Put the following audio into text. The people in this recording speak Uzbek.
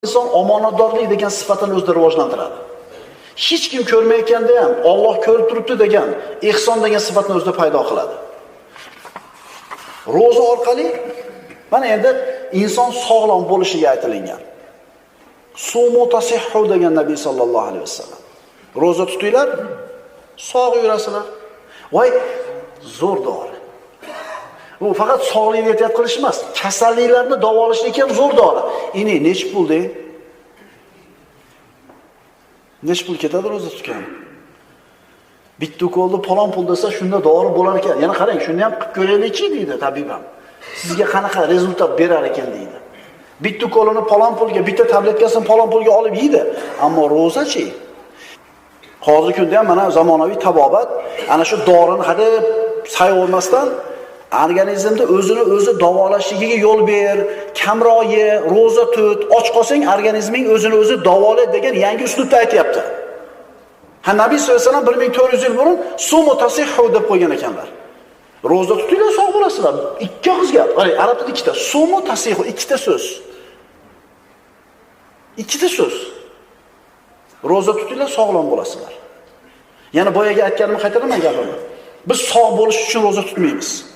Inson omonatdorlik degan sifatini o'zida rivojlantiradi. Hech kim ko'rmayotganda ham Alloh ko'rib turibdi degan ehson degan sifatni o'zida paydo qiladi. Ro'za orqali mana endi inson sog'lom bo'lishiga aytilingan. Sumu tasihhu degan Nabiy sallallohu alayhi vasallam. Ro'za tutinglar, sog' yurasizlar. Voy, zo'r dori. Bu faqat sog'likni ehtiyot qilish emas, kasalliklarni davolashlik ham zo'r dori. Ini nech pul deng? Nech pul ketadi ro'za tutgan? Bitta ukolni palon pul desa, shunda dori bo'lar ekan. Yana qarang, shuni ham qilib ko'raylikchi deydi tabib ham. Sizga qanaqa rezultat berar ekan deydi. Bitta ukolini palon pulga, bitta tabletkasini palon pulga olib yeydi. Ammo ro'zachi? Hozirgi kunda ham mana zamonaviy tabobat ana shu dorini hadeb sayavermasdan organizmda o'zini o'zi davolashligiga yo'l ber, kamroq ye, ro'za tut, och qolsang organizming o'zini o'zi davolaydi degan yangi uslubda aytyapti. Ha, Nabiy sollallohu alayhi vasallam 1400 yil burun sumu tasihhu deb qo'ygan ekanlar. Ro'za tutinglar, sog' bo'lasizlar. Ikki og'iz gap. Qarang, arab tilida ikkita sumu tasihu, ikkita so'z. Ikkita so'z. Ro'za tutinglar, sog'lom bo'lasizlar. Yana boyaga aytganimni qaytaraman gapimni. Biz sog' bo'lish uchun ro'za tutmaymiz.